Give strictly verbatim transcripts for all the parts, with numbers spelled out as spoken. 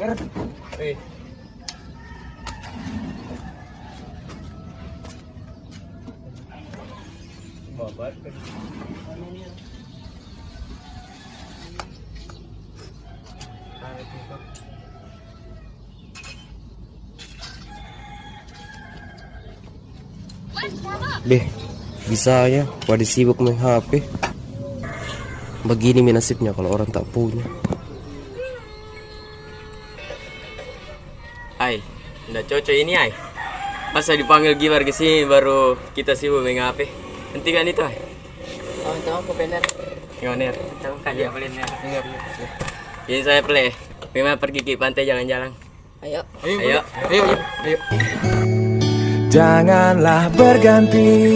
Eh. Deh, bisanya pada sibuk main H P. Begini mi nasibnya kalau orang tak punya. Ai, ndak cocok ini, ai. Masa dipanggil Gibar ke sini, baru kita sibuk main H P. Hentikan itu, ai. Oh, itu aku bener. Gimana, Er? Tahu kan dia boleh, Er? Iya. Jadi saya play. Memang pergi ke pantai jalan-jalan. Ayo. Ayo, ayo, ayo, ayo. Janganlah berganti,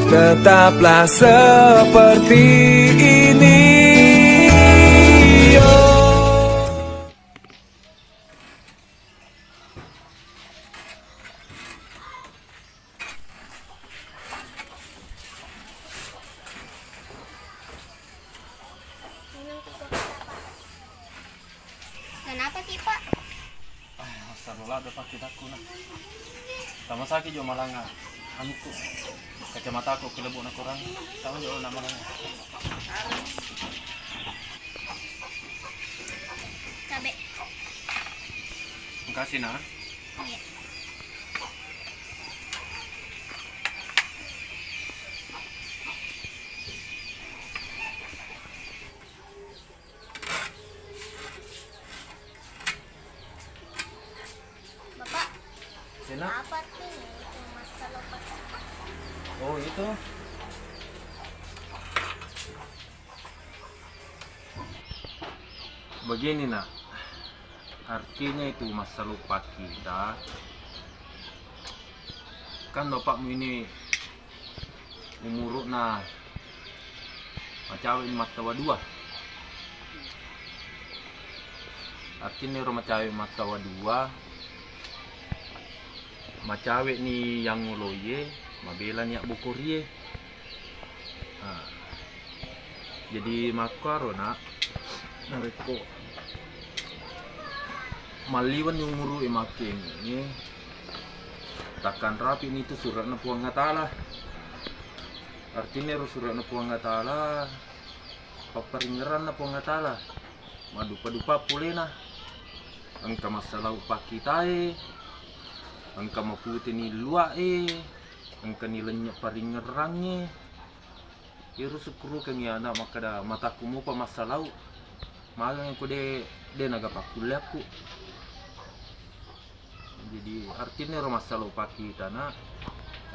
tetaplah seperti ini. Yo. Kenapa ki, Pak? Ah, massalo ladde pakkitakku, nah. Tamasaki jo malanga anuku. Kacamataku kelebok na korang. Tama jo na malanga. Cabe. Makasih, nah. Iya. Bapak, enak. Apa tuh itu massalo pakita? Oh, itu. Begini, Nak. Artinya itu massalo pakita. Kan bapakmu ini umuru'na macawe' mattawa dua. Artinya ero macawe' mattawa dua, macawe' ni yang ngoloye, mabela ni abbokorie. Nah, jadi makkuaro, Nak, narekko malliwenni umuru'e makkengnge, takkanrapi'ni tu sura'na Puang Allah Ta'ala. Artinya ero sura'na Puang Allah Ta'ala, papparingngeranna Puang Allah Ta'ala, maddupa-dupa polena. Engka massalau pakkitae, engka maputeni lua'e, engka ni lennye' paringngerangnge. Iyaro sukkurukengngi ana' makkeda, matakku mupa massalau. Magangko de', de' naga pakkulleakku. Jadi artinna ero massalau pakkita, Nak,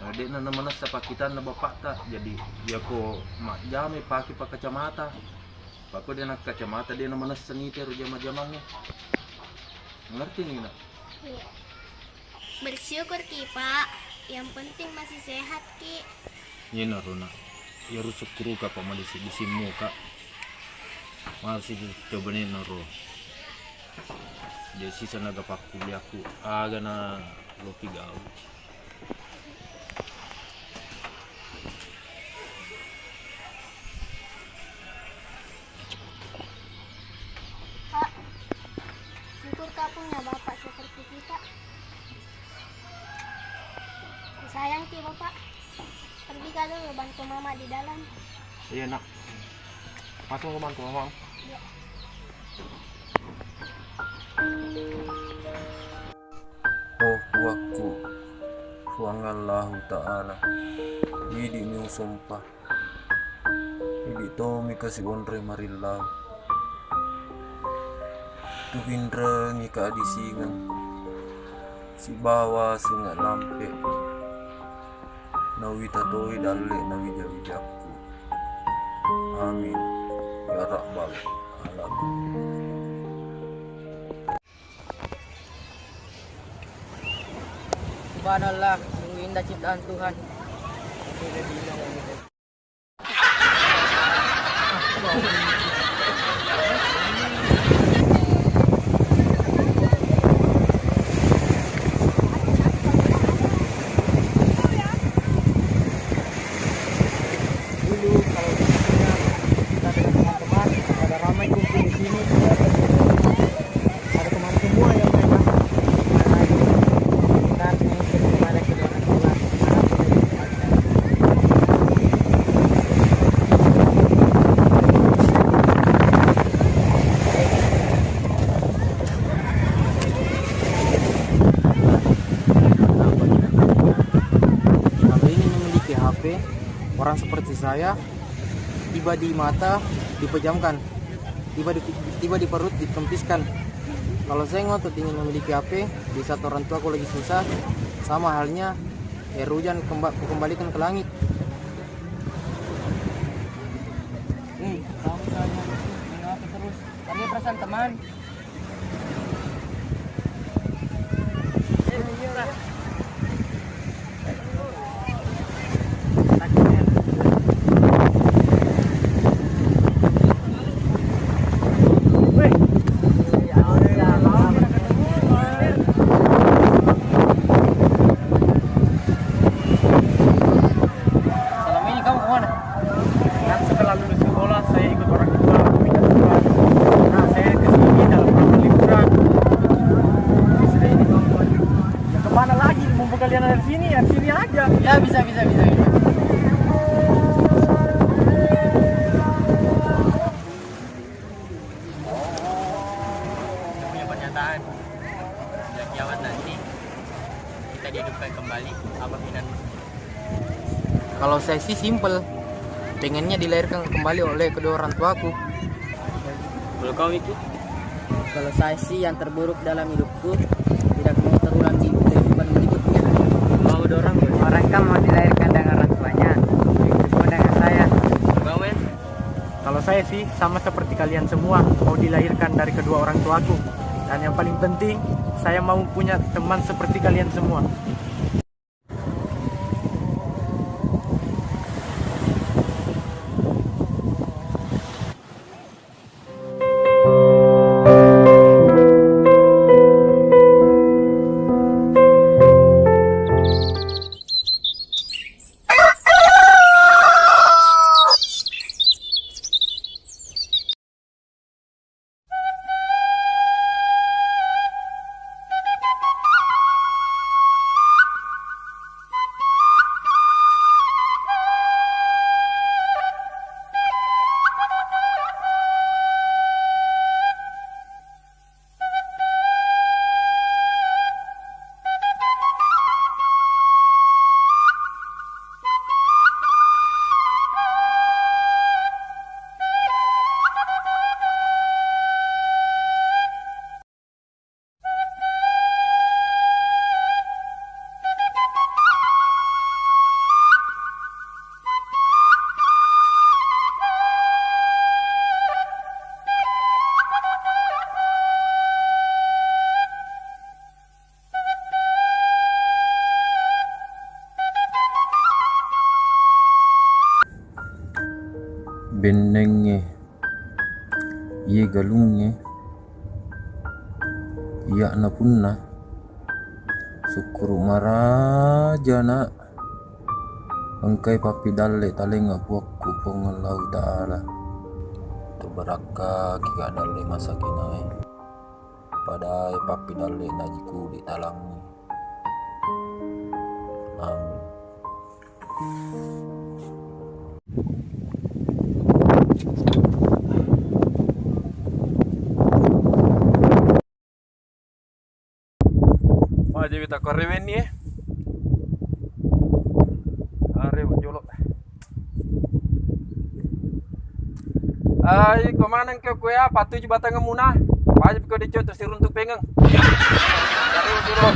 eh, de'na namanessa pakkitanna bapakta. Jadi iyako majjama pake pakkacamata. Pakko de' nakkacamata, de' namanessa nita ero jama-jamangnge. Ngerti ni, Nak? Iya. Bersyukur ki, Pak. Yang penting masih sehat ki. Iyanaro, Nak. Iyaro sukkuruka, Pak, madisi-disimmu, Kak. Masih coba ni naro. Jadi sisa naga pakkuliahku, aga na loki gau. Pak, syukur Kak punya Bapak seperti kita. Sayang ki Bapak. Pergi Kak dulu bantu Mama di dalam. Iya, Nak. Masuk ke bantu Mama. Iya. Oh, Puakku, Puang Allahu Ta'ala, idi' mi usompa, idi' tommi kasi onroi marillau. Tupinrengngi kadisingeng sibawa sunge' lampe', nauwita toi dalle' nawija-wijakku. Amin ya rabbal alamin. Subhanallah, sungguh indah ciptaan Tuhan. Dulu kalau misalnya kita dengan teman-teman pada ramai kumpul di sini, Saya, tiba di mata dipejamkan, tiba di, tiba di perut dikempiskan. Kalau saya ngotot ingin memiliki H P di saat orang tuaku lagi susah, sama halnya air hujan kemba-, kukembalikan ke langit. Hei, kamu tanya mengapa terus? Karena perasaan teman. Selama ini kamu kemana? Kan setelah lulus sekolah, saya ikut orang tua, pindah sekolah. Nah, saya ke sini dalam rangka liburan. Sudah ini, Bang. Ya, kemana lagi? Mumpung kalian ada di sini, ya, di sini aja. Ya, bisa, bisa, bisa, bisa. Punya pernyataan. Bila kiamat nanti, kita dihidupkan kembali, apa pilihanmu? Kalau saya sih simpel, pengennya dilahirkan kembali oleh kedua orang tuaku. Kalau kau, Miki? Kalau saya sih, yang terburuk dalam hidupku, tidak mau terulang di kehidupan berikutnya. Mau dorong, Bos? Orang kan mau dilahirkan dengan orang tuanya, begitu pun dengan saya. Kalau kau, Wen? Kalau saya sih, sama seperti kalian semua, mau dilahirkan dari kedua orang tuaku. Dan yang paling penting, saya mau punya teman seperti kalian semua. Bennengnge, iye galungnge, iya'na punna, sukkuru' maraja, Nak. Engkai pappidalle' talengnga puakku, Puang Allahu Ta'ala. Tubarakkaki ka dalle' masakinae. Padae pappidalle' naji kuli' talangngi. Amin. Wah, jadi tak kore wenni, eh. Are jolo. Ai, ko maneng ke kue apa tuju batang muna? Wajib ko dicok terus diruntuk pengeng. Are jolo.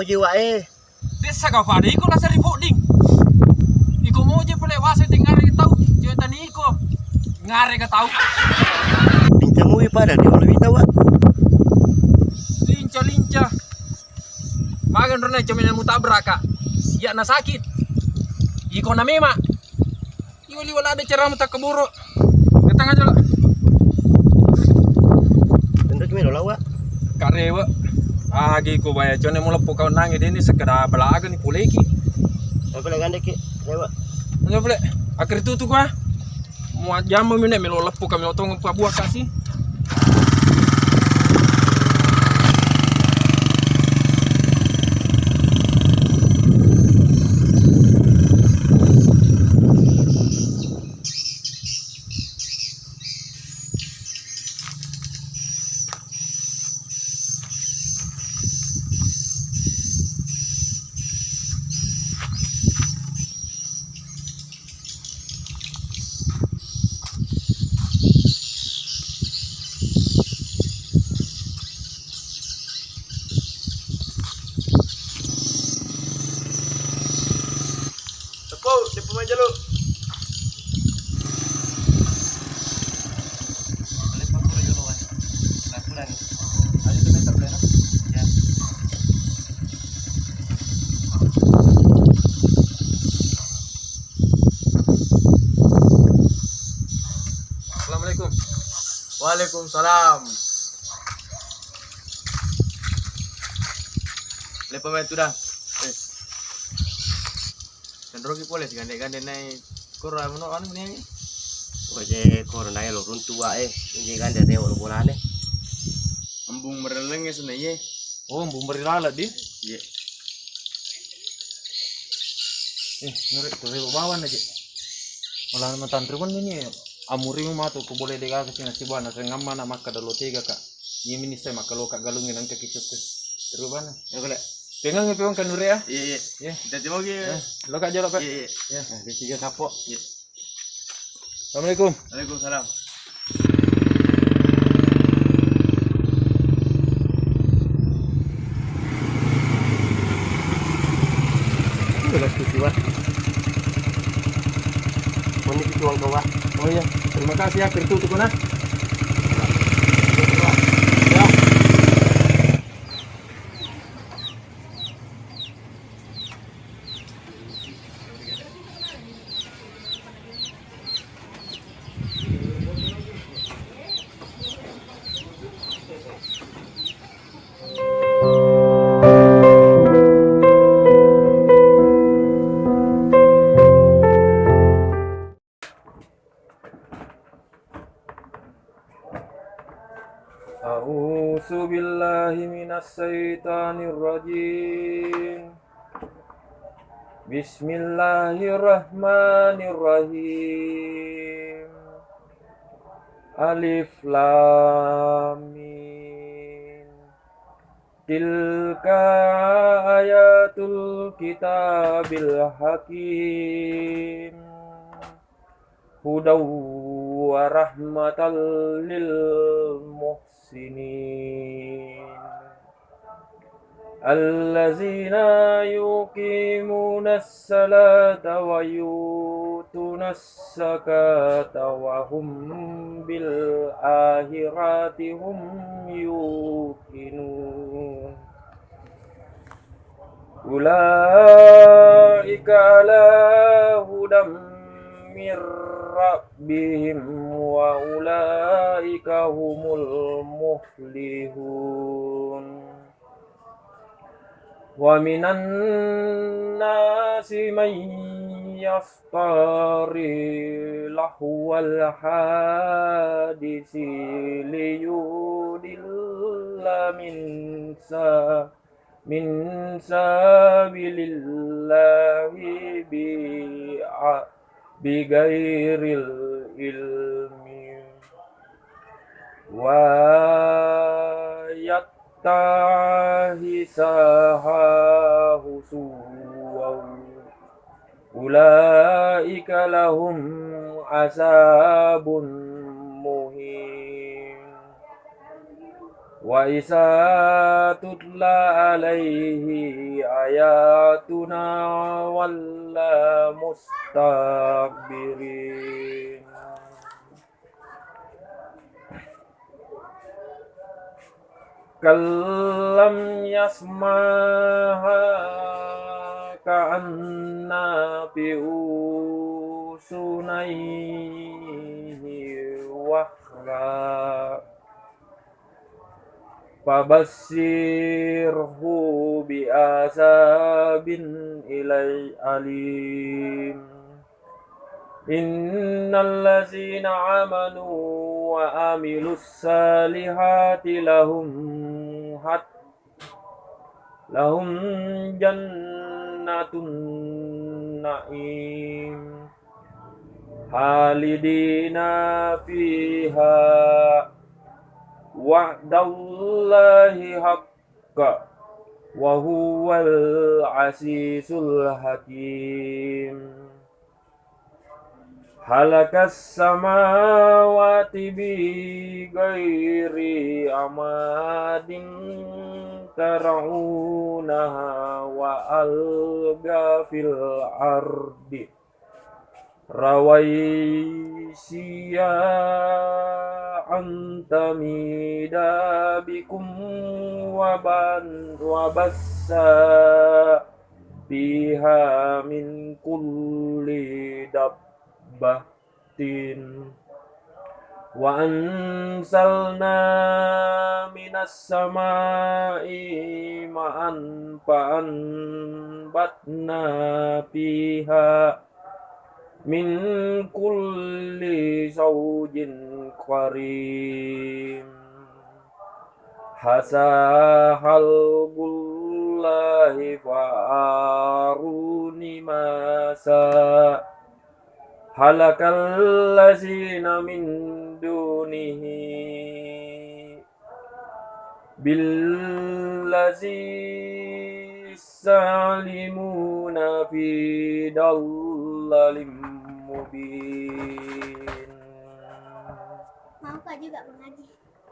Jiwa e. Dessa ka pada iko rasa ripodding. Iko moje pole wasa tengare tau, cewek tani iko. Ngare ka tau. Linca mui pada di olo wita, Wa. Linca, linca. Magan rona cemena mutabrak ka. Iya na sakit. Iko na mema. Liwa-liwa ladde caramu takkaboro. Datang aja lo. Tentu cuma lo lawa. Karewa. Agi ko baya cone muleppo kau nangi deni sekedar belaga ni puleki. Apa lagi ande ki? Rewa. Apa le? Akhir tutu kwa. Mua jamma mine melo leppo kami otong pabuah kasih. Tepo, tepo mai jalo. Tepo pura jalo, Wan. Nah, kurang. Ayo, semeter, Bre, no? Ya. Assalamualaikum. Waalaikumsalam. Lepa mai tu dah. Eh. Tenroki pole si gande-gande nai koro anu anu ni. Oje koro nai lo runtu wa e. Oje gande rewo lo bolane. Embung mereleng ya sana ye. Oh, embung merilala di. Iya. Eh, nurek tu rewo bawan aja. Malah matantri pun ini. Amurimu matu ko boleh dega ke sini si bana sengamma nak makan dalo tega kak. Iya mini saya makan lo kak galungin angka kisuk ke. Terus bana. Ya kole. Pengang ya pengang kanure ya. Iya iya. Iya. Kita timo ge. Eh, lo kak jolo kak. Iya iya. Ya. Nah, dia tiga kapok. Iya. Assalamualaikum. Waalaikumsalam. Jelas tuh, Pak. Ini tujuan kau, Pak. Oh iya, terima kasih ya, kertu tuh, nah. Ya. أعوذ بالله من الشيطان الرجيم. بسم الله الرحمن الرحيم. ألف لام ميم. تلك آيات الكتاب الحكيم. هدى ورحمة للمحسنين. الذين يقيمون الصلاة ويؤتون الزكاة وهم بالآخرة هم يوقنون. أولئك على هدى من ربهم وأولئك هم المفلحون. ومن الناس من يشتري لهو الحديث ليضل من سبيل من سبيل الله بع-، بغير علم ويتخذها هزوا أولئك لهم عذاب مهين. وإذا تتلى عليه آياتنا ولى مستكبرين. كأن لم يسمعها كأن في أذنيه وقرا فبشره بعذاب أليم. إن الذين آمنوا وعملوا الصالحات لهم حق لهم جنات النعيم خالدين فيها وعد الله حقا وهو العزيز الحكيم. خلق السماوات بغير عمد ترونها وألقى في الأرض رواسي أن تميد بكم وبن-، وبث فيها من كل دابة وأنزلنا من السماء ماء فأنبتنا فيها من كل زوج كريم. هذا خلق الله فأروني ماذا خلق الذين من دونه بل الظالمون في ضلال مبين. Mau Kak juga mengaji?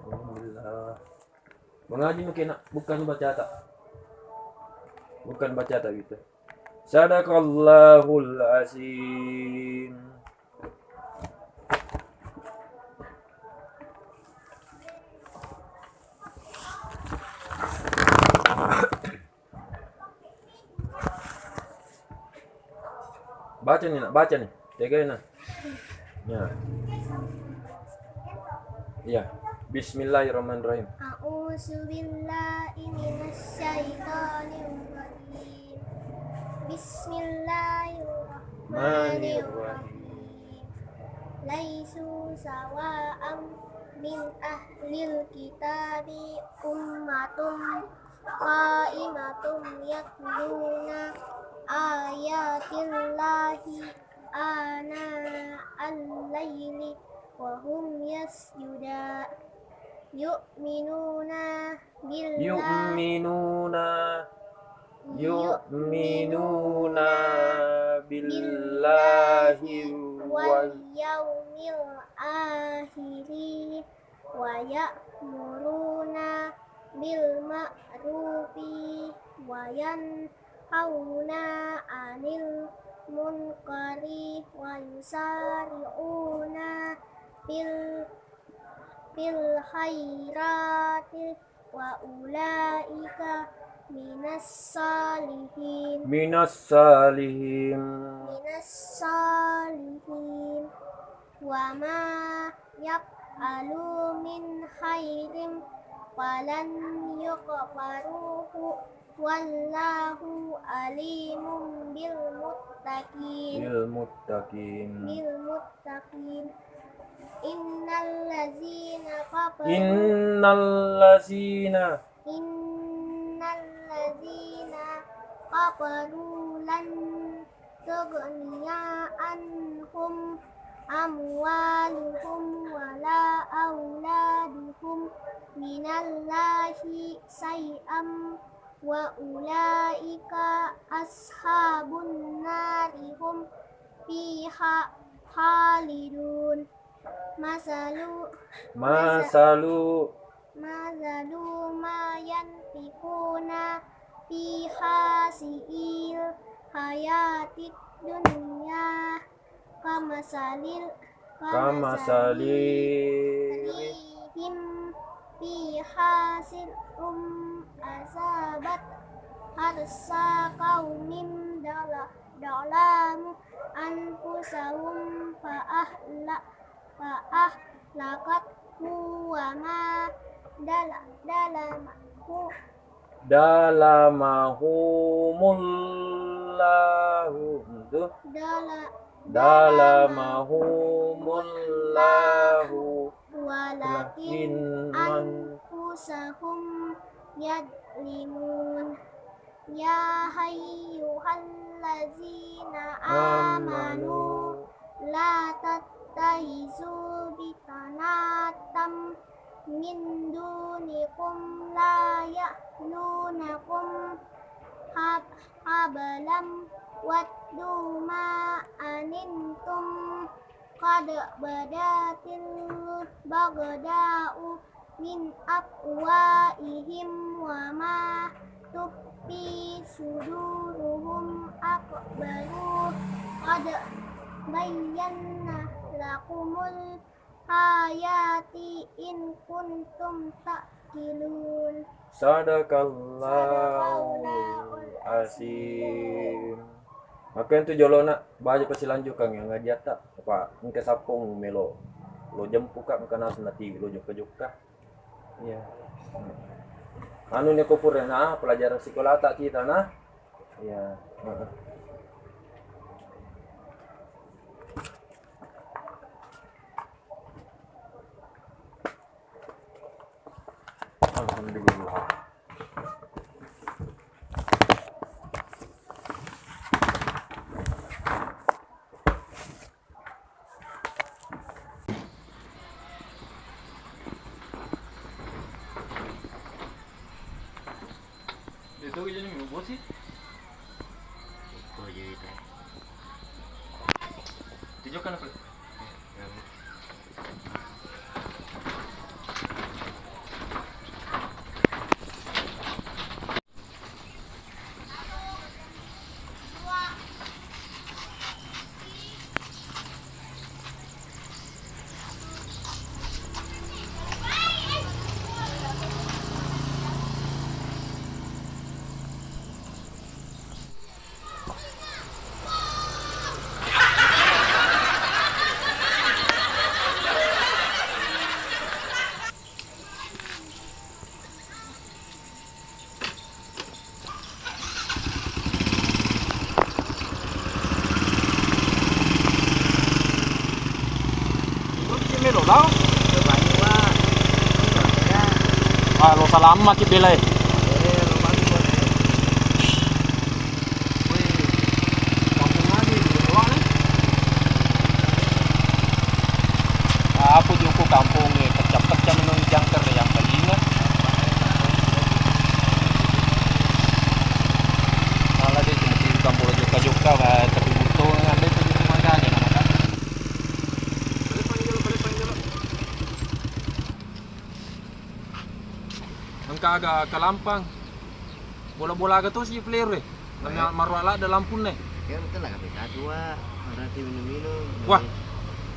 Alhamdulillah. Mengaji mungkin nak, bukan baca tak. Bukan baca tak gitu. Sadaqallahul azim. Baca nih, nak, baca nih. Tegana. Ya. Iya. Bismillahirrahmanirrahim. A'udzubillahi minasyaitonirrajim. Bismillahirrahmanirrahim. Laisu sawa'am min ahlil kitabi ummatun qaimatun yatluna ayatillahi ana'al laili wa hum yasjuda-, yu'minuna billah-, Yu'minuna, yu'minuna yu'minuna billahi billahi wal wal yaumil akhiri wa ya'muruna bil ma'rufi wa yanhauna 'anil munkari wa yusari'una fil, fil khairati wa ulaika minas salihin. Minas salihin. Minas salihin. Wa ma yaf'alu min khairin falan yukafaruhu wallahu alimun bil muttaqin. Bil muttaqin. Bil muttaqin. Innal ladzina kafaru. Innal ladzina. Innal ladzina kafaru lan tughniya anhum amwaluhum wala auladuhum minallahi syai'am wa ulaika ashabun nari hum fiha khalidun. Masalu, masa-, Masalu مثل ما ينفقون في هذه الحياة الدنيا كمثل كمثل ريح فيها صرصر أصابت حرث قوم ظلموا أنفسهم فأهل- فأهلكته وما ظل- ظلمه ظلمهم الله. Dala-, ظلمهم الله ولكن أنفسهم يظلمون. يا أيها الذين آمنوا لا تتخذوا بطانة من دونكم لا يألونكم خب- خبالا ودوا ما عنتم قد بدت البغضاء من أفواههم وما تخفي صدورهم أكبر. قد بينا لكم الآيات إن كنتم تعقلون. Sadaqallahul Azim. Makanya tu jolona baja pasilanjukang yang ngajiatta, apa engka sappung melo lo jempuka, engka nasu natiwi lo jokka-jokka. Iya. Anu ni ko purana pelajaran sekolah tak kita na. Iya. Heeh. Alhamdulillah. Itu aja nih, bosi. Itu aja itu. Tunjukkan apa? Ah, lo salamaki bela e. Apa joko kampong e, pecah-pecah menung jangkar yang palinga. Malah deh, cuma di kampung jokka-jokka, tapi butuh ngambil tujuh rumah aja, nama kan. Engka aga kalampang. Bola-bola aga tosi player e. Nanya marwa ladde lampunna. Ya betul lah, K P satu, Wa. Marati minum-minum. Wah.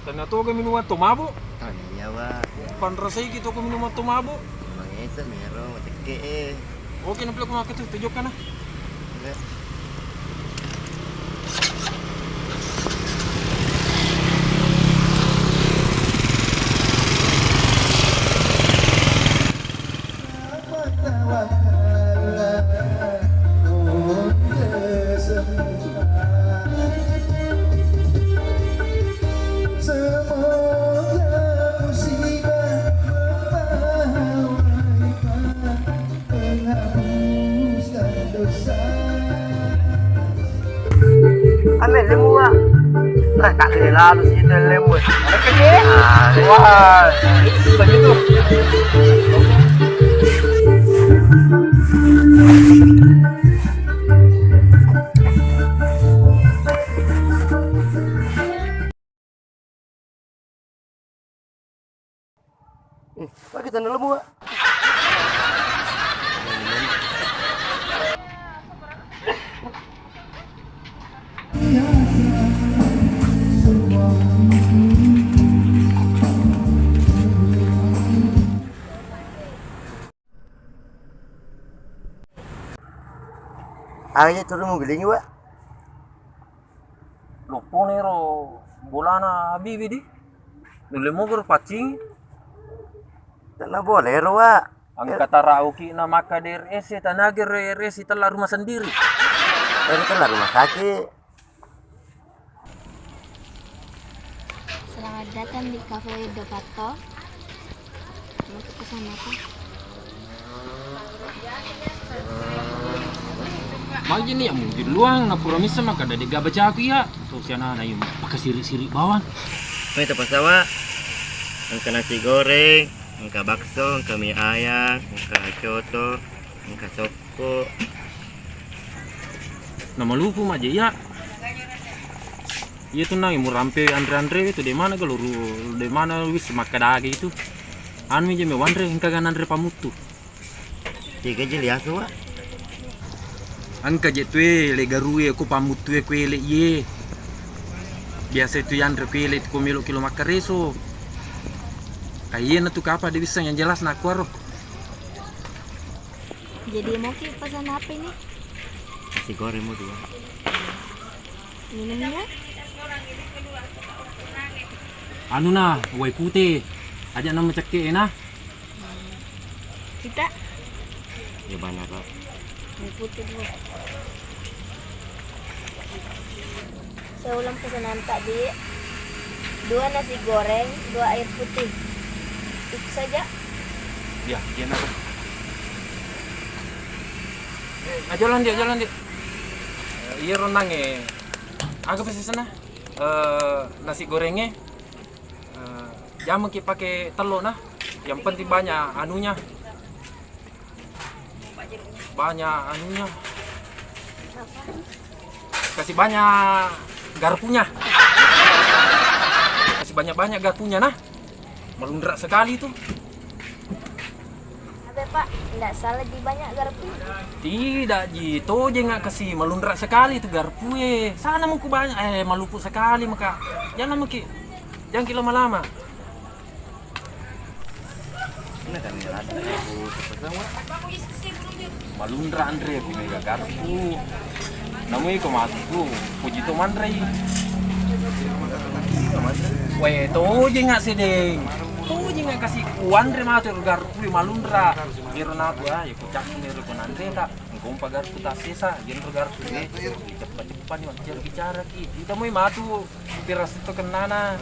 Tania toga minuman to mabuk. Tania, Wa. Panrasai ki toko minuman to mabuk. Memang ese mero, cekke e. Oke, nampak aku makan tuh, tujuh kan ah. Ame lemu, Wa. Nah, tak kira lalu sih itu lemu. Oke, Ki. Ah, wah, begitu. Eh, lagi tanda lemu, Wa. Aja turun menggilingi, Wak. Loppona ero bolana Habibi di. Nulle mogoro paccing. Tanah boleh ro, Wak. Angka tarauki na maka D R S, tanaga R S tella rumah sendiri. Baru tella rumah sakit. Selamat datang di Cafe Dopato. Mau pesan apa? Magi ni yang mungkin luang, na pura misa maka dadi gabajaku iya. Tuh si anak-anak yang pakai sirik-sirik bawang. Mai tapasawa, engka nasi goreng, engka bakso, engka mie ayam, engka coto, engka sop. Ko namalupu maja iya. Iya tu nang murampe anre-anre itu de mana galuru, de mana wis makkadage itu. Anu je me wanre engka ga nanre pamuttu. Tiga je liasu, Wak. Engka je tue le garue ko pamuttu e kuele iye. Biasa itu yanre kuele ko melo kilo makkareso. Kayena tu kapa de bisa yang jelas nakuaro. Jadi mau ki pesan apa ini? Nasi goreng mau dua. Minumnya? Anu nah, wai putih. Aja nama cekke nah. Kita? Ya banyak, Pak. Wai putih dua. Saya ulang pesanan tadi, dua nasi goreng, dua air putih. Itu saja. Iya, iya, nah. Eh, nah, jalan dia, jalan dia. Eh, iya, ronang, eh. Aga pesanan? Eh, nasi gorengnya. Eh, jangan ki pakai telur, nah. Yang penting banyak anunya. Banyak anunya. Kasih banyak garpunya. Kasih banyak-banyak garpunya, nah. Melunrak sekali tuh. Apa, Pak? Ndak salah di banyak garpu? Tidak ji, toje nggak kasih melunrak sekali tuh garpu eh. Sana muku banyak, eh, malupu sekali maka. Jangan mungkin, jangan ki lama-lama. Malunra anre ku mega garpu. Namu iko matu puji to manrei. We, toje nga sedeng. Toje nga kasi kuanre matu garpu malunra. Miro natu ah, ya kucakku miro ko nanre ta. Engko umpa garpu ta sesa, jenro garpu de. Ceppat-ceppat ni macam bicara ki. Kita mui matu. Pira setto kennana.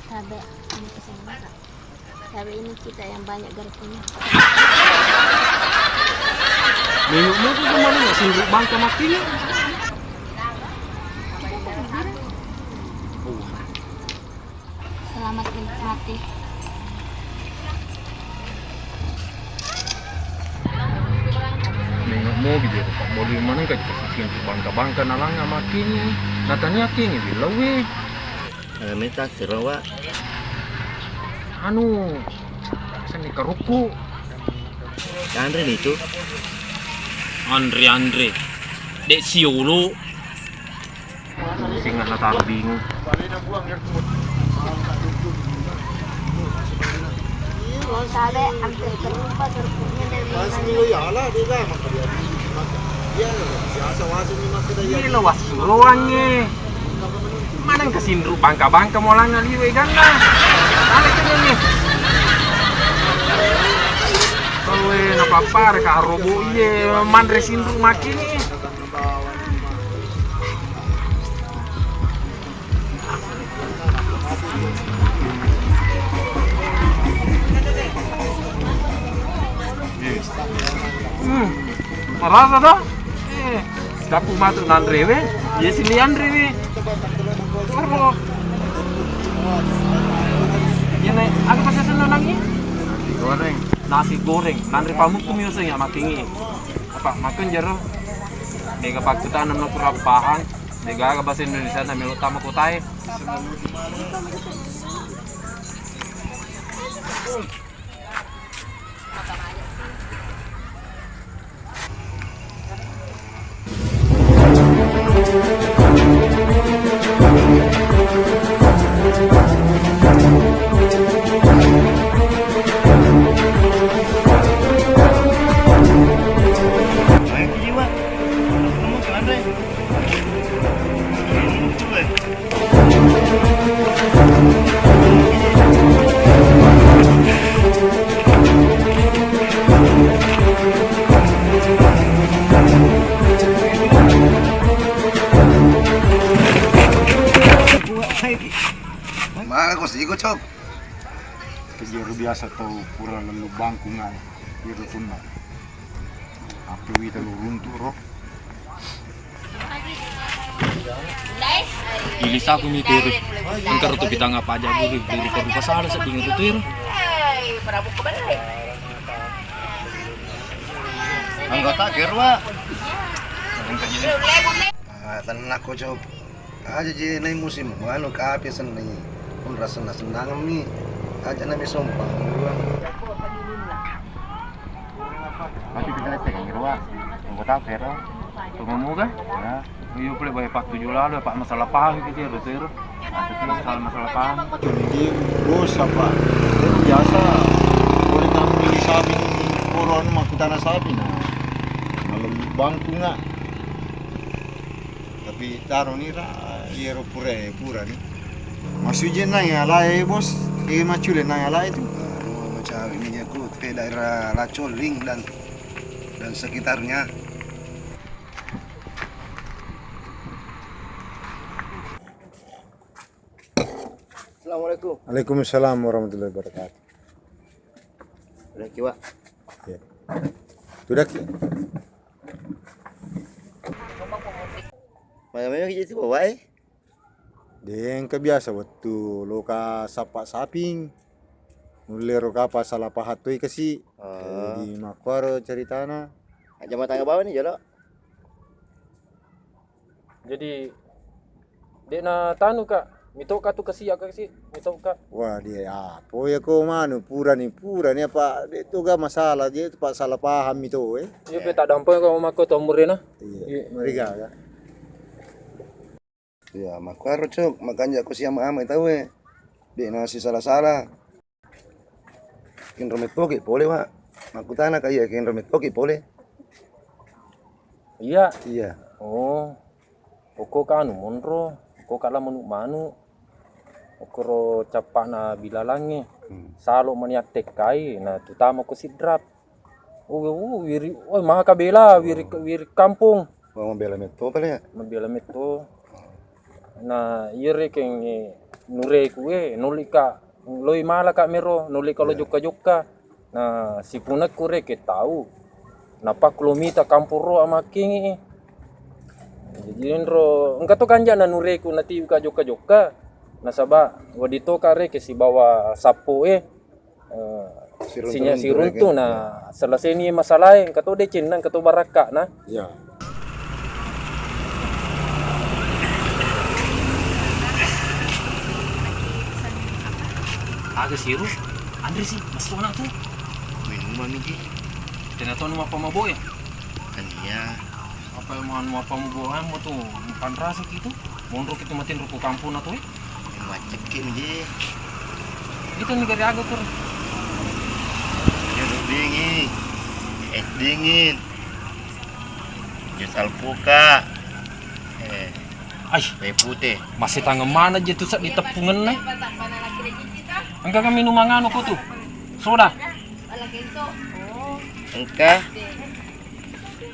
Cabe, ini pesan, Kak. Cabe ini kita yang banyak garpunya. Minum mutu cuma ni singgup bangka mati ni. Oh. Selamat menikmati. Nengok mobil ya, Pak. Mobil mana kan dikasih sintu bangka-bangka nalanga makini. Natanya kini bilang we. Ada minta sirawa. Anu, seni karuku. Andre nih itu. Andre, Andre. Dek siulu. Pusing anak tarbing. Sabe, hampir terlupa garpunya dari mana. Iya, lo wassuroangnge. Maneng ke sindru bangka-bangka molanga liwe ganna. Ada kene ni. Kowe napappare ka robo iye manre sindru makini. Hmm, marasa to? Eh, dapu matu nanre we, ye sini anre we. Aro. Ye naik, aku pasti seneng nangi. Nasi goreng. Nasi goreng, nanre pamukku mi useng ya makingi. Apa makan jero? Mega pakutan nama kurang paham. Degaga bahasa Indonesia na melo tama kotae. Biasa tau pura lellu bangkunga iro tunna. Apa wita lo runtu ro. Ilisaku mi tero. Engka ro tu pitanga paja buru, buru paru pasala sedding ro tero. Anggota gerwa. Engka jadi. Ah, tenang ko, Cok. Aja je nai musim anu kapi senni. Pun rasa senang-senang mi. Aja nami sompa. Masih bisa saya kira, Pak. Anggota Vera. Cuma muga? Ya. Iyo pole bae pattuju lalo, Pak, masalah pahang gitu ya, Rosero. Masalah, masalah pahang. Jadi bos apa? Itu biasa. Boleh tamu ini sapi, koron makkutana sapi nah. Malam bangku nggak? Tapi taro ni ra, iyaro pura, pura ni. Masujeng nai alae, Bos. Eh, macule nai alae tu. Anu, macawe ni jaku, te daerah Lacoling dan, dan sekitarnya. Assalamualaikum. Waalaikumsalam warahmatullahi wabarakatuh. Udah kiwa. Ya. Sudah ki. Magi-magi jadi bawa eh? De engka biasa wettu loka sappa saping. Nulle ro kapa salah pahang toi kasi. Ah. Jadi makkuaro ceritana. Aja matanga bawa ni jolo. Jadi de na tanu ka, mitoka tu kasi, aka kasi, mitoka. Wah, dia apa ya ko manu pura ni, pura ni apa de tu ga masalah, dia tu pa salah paham itu eh. Iya pe tak dampeng ko mako to umurna. Iya, meriga ga. Iya, makkuaro, Cok, makanja ko siama-ama tau e. De na sisala-sala. Kenro mettoki pole, Wa. Makkutana ka iya kenro mettoki pole. Iya. Iya. Oh. Okko ka anu monro, okko ka la manu-manu. Okkoro cappana bilalangnge. Hmm. Salo mani attekkai, na tutama ko sidrap. Oh, oh, wiri, oh, maka bela wiri, wiri kampung. Wah, mabela metto pale ya? Mabela metto. Na iya rekeng nureku e, nolika loi mala ka mero, nolika lo jokka-jokka. Na sipunekku reke tau. Napakku lo mita kampung ro amakkengi. Jadi enro engka to kanja na nureku natiuka jokka-jokka. Nasaba wedding to ka reke sibawa sappo e. Eh, sinya siruntu na selesai ni masalah e, engka to decenna, engka to barakka na. Iya. Aga siru, anre si, masuk anak tu. Minum mami ji. Tena tonu apa mabo ya? Kan iya. Apa yang mau apa mau bawa mo tu? Panrasa gitu. Monro kita matin ruko kampung atau eh? Macet ki miji. Itu negara aga tur. Jeruk dingin, es dingin, jus alpukat, eh, Ai, teh putih. Masih tangan mana je tu sak di tepungan nih? Engka kan minuman anu ko tu? Soda. Engka.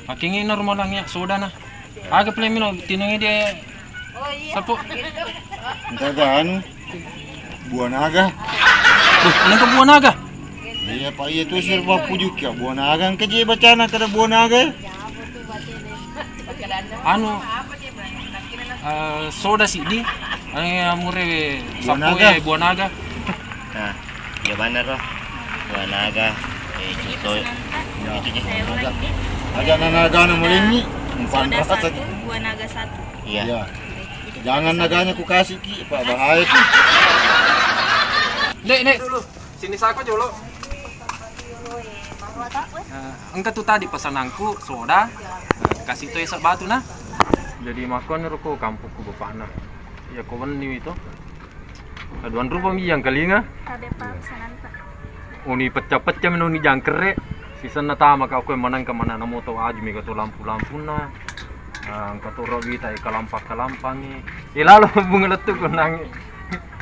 Makin ini normal lang ya soda nah. Aga pale mino tinungi dia. Sapu. Engka ga anu? Buah naga. Duh, engka buah naga? Iya, Pak, iya tu sir bapujuk ya buah naga. Engka je bacana kada buah naga. Anu, eh, soda sidi. Eh, amure sapu buah naga. Nah, iya bener loh. Buah naga. Eh, juso. Itu je. Aja na naga na mulingi. Umpan rasa. Buah naga satu. Iya. Iya. Jangan naganya ku kasih ki, Pak, bahaya ki. Dek, dek. Sini sako jolo. Nah, engka tu tadi pesananku soda. Nah, kasih tu es batu nah. Jadi makon ruko kampungku bapakna. Ya ko wenni itu. Aduan rupa mi yang kalinga. Tade pa pesananta. Uni pecca-pecca meno uni jangkere. Sisenna tama ka koe manengka mana namo to aju mega to lampu-lampuna. Ah, engka to ro wita e kalampa-kalampangi. E lalo bunga lettu ko nangi.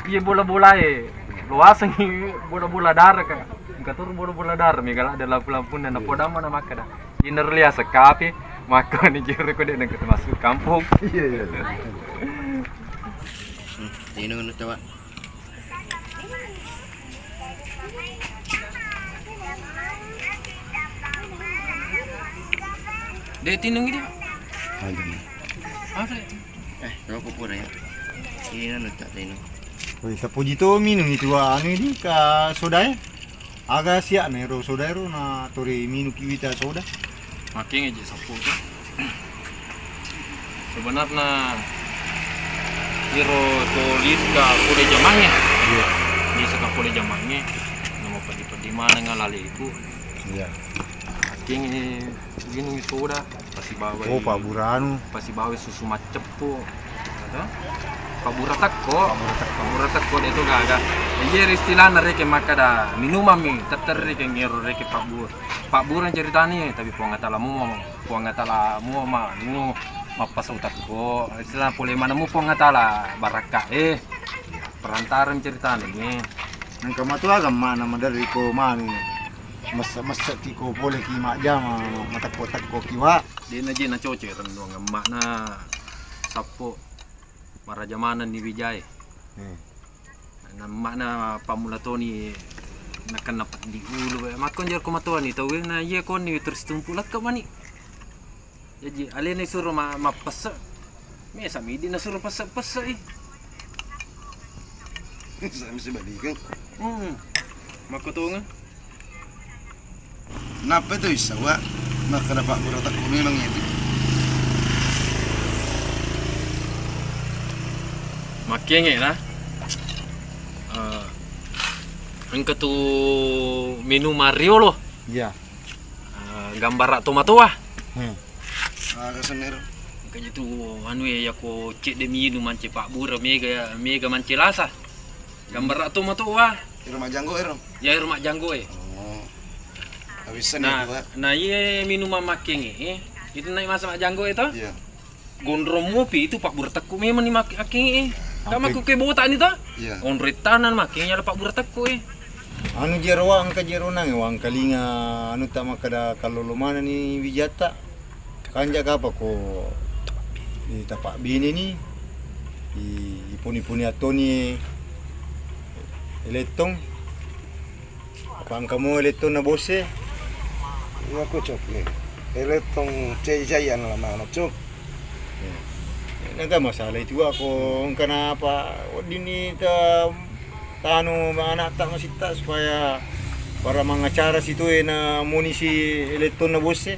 Iya bola-bola e. Lo asengi bola-bola dara ka. Engka to bola-bola dara mega la ada lampu-lampuna na podama na makkada. Iner liasa kape makkoni jero ko de nengka termasuk kampung. Iya, iya. Hmm, ini menurut coba. De' tinung itu. Aja. Apa? Eh, rokok pura ya. Ini anu tak tinung. Woi, tapuji to minung itu, anu ini ka soda e. Aga siap na ero soda ero na tori minung ki wita soda. Makkenge je sappo tu. Sebenarna iro to liska pole jamangnge. Iya. Liska pole jamangnge. Nama peddi-peddi maneng laleku. Iya. Makkenge minung soda. Pasibawa Oh, Pak Buranu. Pasibawa susu macceppu. Apa? Pabbura tekko. Pabbura tekko. Pabbura tekko de' to gaga. Iya, istilahna rekeng makkeda minumammi, tetterri keng ero rekeng pabbu-, pabbura ceritani, tapi Puang Atala mu, Puang Atala mu ma-, nu mappasau tekko. Istilah pole manemu Puang Atala barakka e. Perantara ceritani. Engka matu aga mana maderri ko manu. Messe-messe ki ko pole ki majjama, matekko-tekko ki wa. De'na je nacoco rennuang emma'na sappo maraja maneng ni wijae. Hmm. Na emma'na pammula toni nakenna peddi ulu. Makko jaro ko matoani tauwe na iya koni terus tumpu lekka mani. Jaji alena isuro ma-, mappesse. Mesa midi nasuro pesse-pesse i. Sa mesti balikan. Hmm. Makko tonga. Nappa itu issa wa makkeda pabbura tekko memang itu. Makkenge na. Eh, engka tu minum mariolo. Iya. Eh, gambara tomatoa. Hmm. Aga sennero. Engka je tu anu e, yako cedde minum mance pabbura mega, mega mance lasa. Gambara tomatoa. Ero majjanggo ero. Ya, ero majjanggo e. Oh. Abis na, itu, Pak. Na iye minum makkenge e, itu naik masa majjanggo e to? Iya. Gondrong mopi itu pabbura tekko memang ni mak-, makkenge e. Ka makku ke bota ni to? Iya. Onrong tanah makkenge ala pabbura tekko e. Anu jero wa engka jero nang wangkalinga anu ta makkeda kallolo maneng ni wijatta. Kanja kapa ko, eh, tapabbene ni, i-, ipuni-puni attoni elettong. Apa engka mo elettong na bosse? Iya ko cok ni. Elettong cai-cai anu lama cok. Ya. Naga masalah itu wa ko engka napa wedding ni ta tanu anakta masitta supaya para mangacara situ e na munisi elettonna bosse.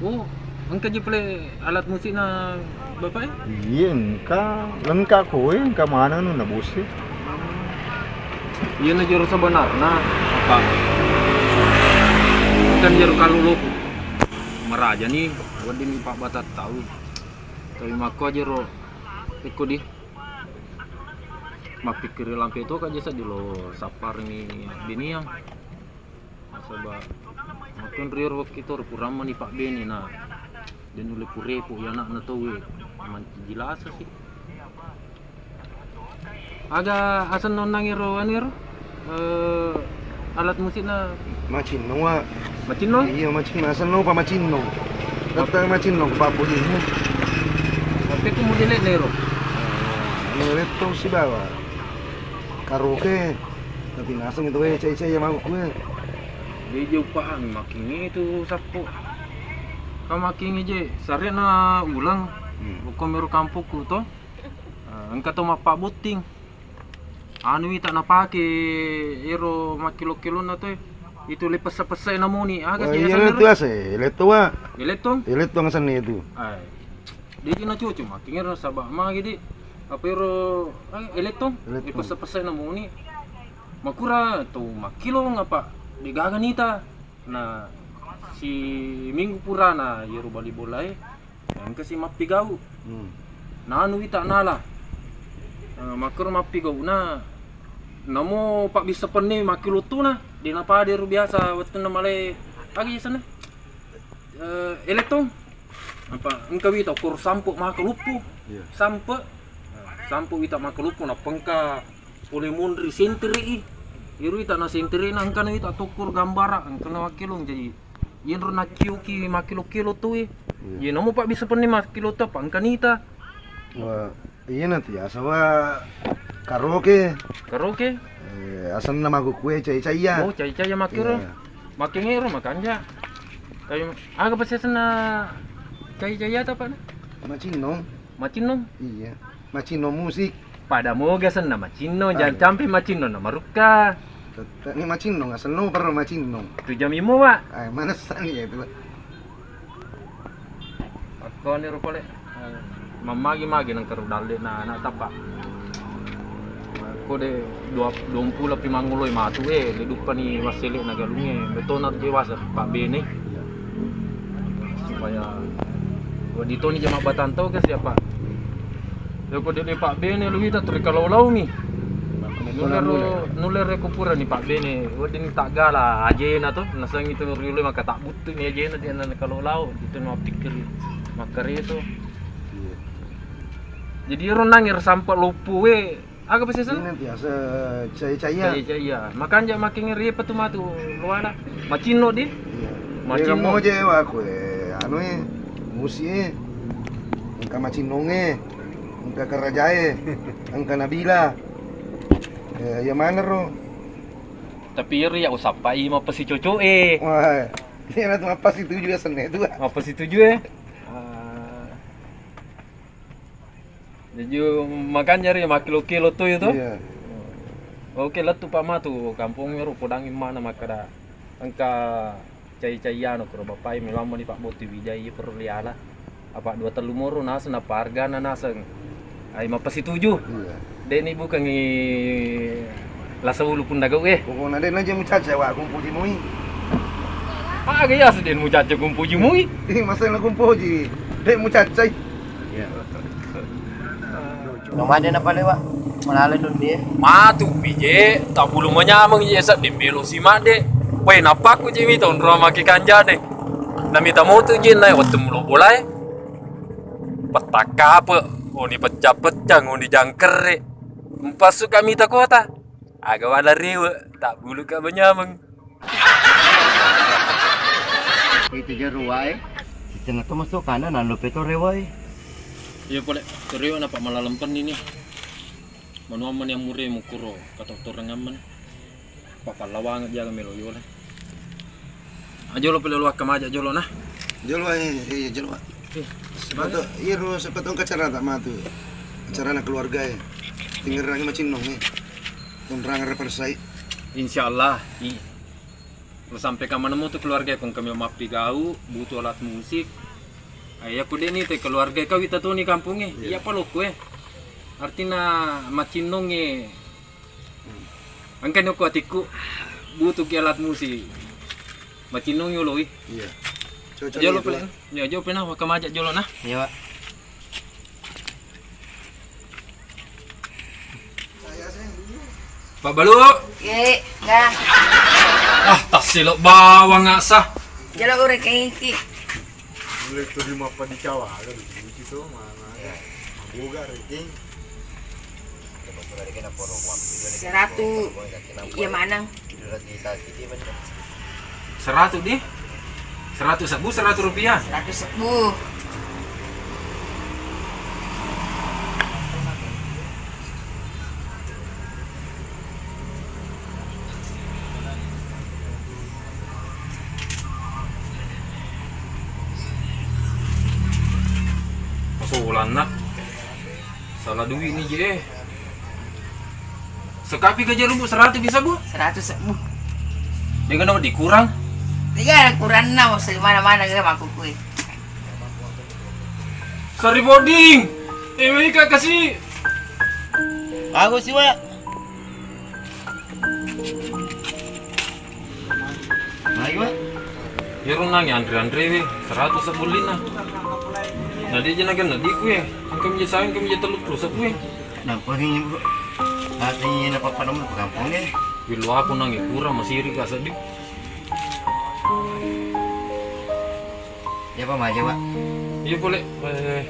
Oh, engka ji pale alat musikna Bapak e? Iya, engka, lengkap ko e, engka maneng nu na bosse. Iya na jero sebenarna, apa? Kan jero kaloloku. Maraja ni, wedding ni pabbata tau. Tapi makko jero, iko di. Mappikkiri lampe to ka jasa di lo sapparni biniang. Nasaba makkon rior wakki to purang mani pabbene na de nulle purepo i anakna tauwe mancaji lasa si. Aga asenna onnang ero anu ero? Eh, alat musikna? Macinnong, Wa. Macinnong? Iya, macinnong. Asenna pa macinnong. Tette macinnong, Pak Budi. Tapi ku modele nero. Eh, anu, letto sibawa. Karaoke. Tapi naseng itu, eh, cai-cai ya mau kue. Dia jauh paham, makin itu sappo. Kau makin je, sarena ulang. Hmm. Bukan meru kampungku to. Ah, engka to mappabotting. Anu ita napake ero makkilo-kilonna to, itu le pesse-pesse namuni. Aga. Oh, sih iya, asenna itu ero? Ase, elektong, Wa. Elektong? Elektong asenna itu. Ai. Dia ji nacucu makkingero saba magi di. Apa ero, eh, elektong? Elektong. Le pesse-pesse namuni. Makura to makkilo ngapa? De gaga nita. Na si minggu purana iyaro bali bolae, engka si mappigau. Hmm. Nanu wita nala. Eh, makkero mappigauna, namo pabbissa penni makkilottuna, de napada ero biasa wettunna malai, aga yasenna? Eh, elektong. Apa engka wita koro sampe makaluppu. Iya. Sampe. Nah, sampe wita makaluppu, nappa engka pole monri sentere'i. Iyaro wita na sentere'na engkana wita tokkoro gambara, engkana makkilong, jadi iyanro nakkioki makkilo-kilo tauwe. Iya. Iya, namo pabbissa penni makkilo to, apa engka nita. Wah, iyana tiasa wa karaoke. Karaoke? Eh, asenna makkukue cai-caia. Oh, cai-caia makkero. Iya. Makkengero makanja. Tapi aga pa siasenna cai-cai ata, Pak? Macinnong. Macinnong? Iya. Macinnong musik. Pada moga senna macinnong, ah, jangan iya. Sampai macinnong na marukka. Tette ni macinnong, asenno perlu macinnong. Tu jam lima, Pak. Ay, mana sani ya itu, Pak? Akkoni ro pole. Mammagi-magi nengka ro dalle na anak tapa. Ko de dua, duampulo pi mangoloi matu, eh, le duppani wassele na galunge. Betona je wasa Pak Bene. Supaya wedding toni jama batang tau ke siapa. Ya ko de Pak Bene lu wita turi kalau-kalau mi. Nulero, nulero ko pura ni Pak Bene, wedding taggala ajena to, nasengi tu riolo maka tak buttu ni ajena de na kalau-kalau, itu no pikir makkareso. Iya. Jadi ero nang ero sampe loppo we, aga pa seseng? Ini biasa cai-caian. Cai-caian. Makanja makin ngeri apa tu matu luana. Macinno di? Iya. Macinno. Ero moje wa kue, anu e, musi e, engka macinnong e, engka karaja e, engka Nabila. Eh, iya maneng ro. Tapi ero ya usappai mappasicocok e. Wah, iya na tu mappasituju ya senne tu. Mappasituju e. Ah. Jaji makanja ri makkilo-kilo to itu. Iya. Oke, lettu pa matu kampong ero podangi mana makkada engka cai-caiano kuro bapai meloammo ni Pak Bottu wijai perlu liala. Apa dua tellu moro naseng apa hargana naseng. Ai mappasituju. Iya. Deni bukangi lasa ulu pun dagau e. Pokokna de naja mucaca wa kumpuji mui. Aga ya seden mucaca kumpuji mui. Ih, masalah kumpuji. De mucacai. Iya. Nomade napalewa. Malale dundie. Matu pije, tabulu manyameng je sedding melo si madde. Woi, napakku je mi tonro make kanjane. Namita motu je nai wettu mulo bolae. Pettakkape, oni pecca-pecca, oni jangkerre. Mpassu kami ta kota. Aga wala rewe, tabbuluka manyameng. Itu je ruwae. Sitenga to masuk kana nallo peto rewae. Iya pole, to rewe napa malalempen ini. Manuamma ni amure mukuro katottorengammen. Papallawangeng jaga melo yole. Ajolo pole luakka maja jolo na. Jolo, eh, eh, jolo, Pak. Eh, sebagai sepatu, iro sepatu engka acara tak matu. Acarana keluarga e. Tingerangi macinnong e. Tunrang repersai. Insyaallah, i. Lo sampai kamana mo tu keluarga e, kong kami mappigau, butuh alat musik. Ai, aku dek ni te keluarga e, kau ita tu ni kampung e. Iya. Iya, apa lo kue? Artinya macinnong e. Engka ni okko atikku, butuh ki alat musik. Macinnong yoloi. Iya. Cocok. Jolo itu, pele. Pak. Ya, jolo pena, waka maja jolo na. Iya, Pak. Pak Balu. Ye, enggak. Ah, tassilo bawang asa. Jolo urek engki. Mulai terima apa di Jawa, ada di sini situ, mana ada. Boga, Riting. Seratu, iya maneng. Seratu di? Seratu sebbu, seratu rupiah? Seratu sebbu. Pasulanna. Salah duit ni je. Sekapi kerja lu, Bu, seratu bisa, Bu? Seratu sebbu. Dia kena dikurang. Iya, kurang na, mana-mana ke aku kui. Sorry, boarding. Eh, wei, Kak, kasih. Bagus sih, Wak. Mai, Wak. Iyaro nangi anre-anre we, seratu sebbu lina. Na dia je nagenna diku e. Engka mija sawe, engka mija tellu puluh sebbu e. Nampa ni, Bu. Ati na papa nomor kampung e. Willo aku nangi kurang masiri ka seddi. Iya, Pak, maju, Pak. Iya, boleh. Eh.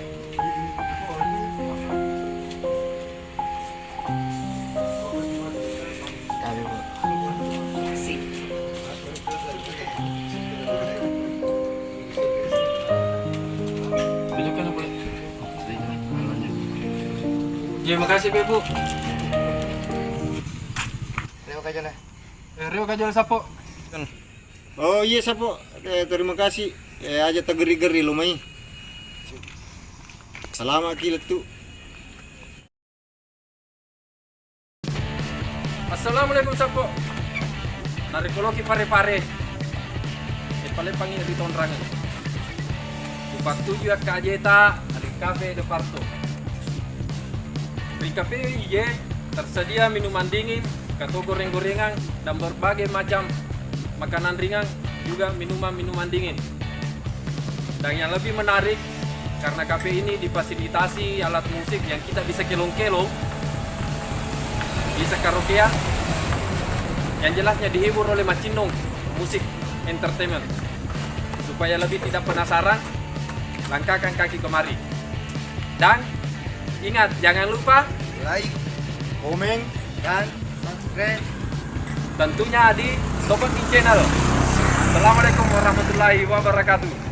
Tapi, Bu. Makasih. Betul kan, Pak? Iya, makasih, Bu. Terima kasih lah. Eh, Rio Kajol Sapo. Kan. Oh iya, Sapo. Eh, terima kasih. Eh, aja tageri-geri lo mai. Salama ki lettu. Assalamualaikum, Sapo. Narekko loki Pare-Pare, eppa-leppangngi ri Tonrangeng. Upattujui akkajeta ri Cafe De Parto. Ri kafe iye tersedia minuman dingin, kato goreng-gorengan, dan berbagai macam makanan ringan, juga minuman-minuman dingin. Dan yang lebih menarik, karena kafe ini difasilitasi alat musik yang kita bisa kelong-kelong, bisa karaokean, yang jelasnya dihibur oleh Macinnong Musik Entertainment. Supaya lebih tidak penasaran, langkahkan kaki kemari. Dan ingat, jangan lupa like, komen, dan subscribe tentunya di Top Up Channel. Assalamualaikum warahmatullahi wabarakatuh.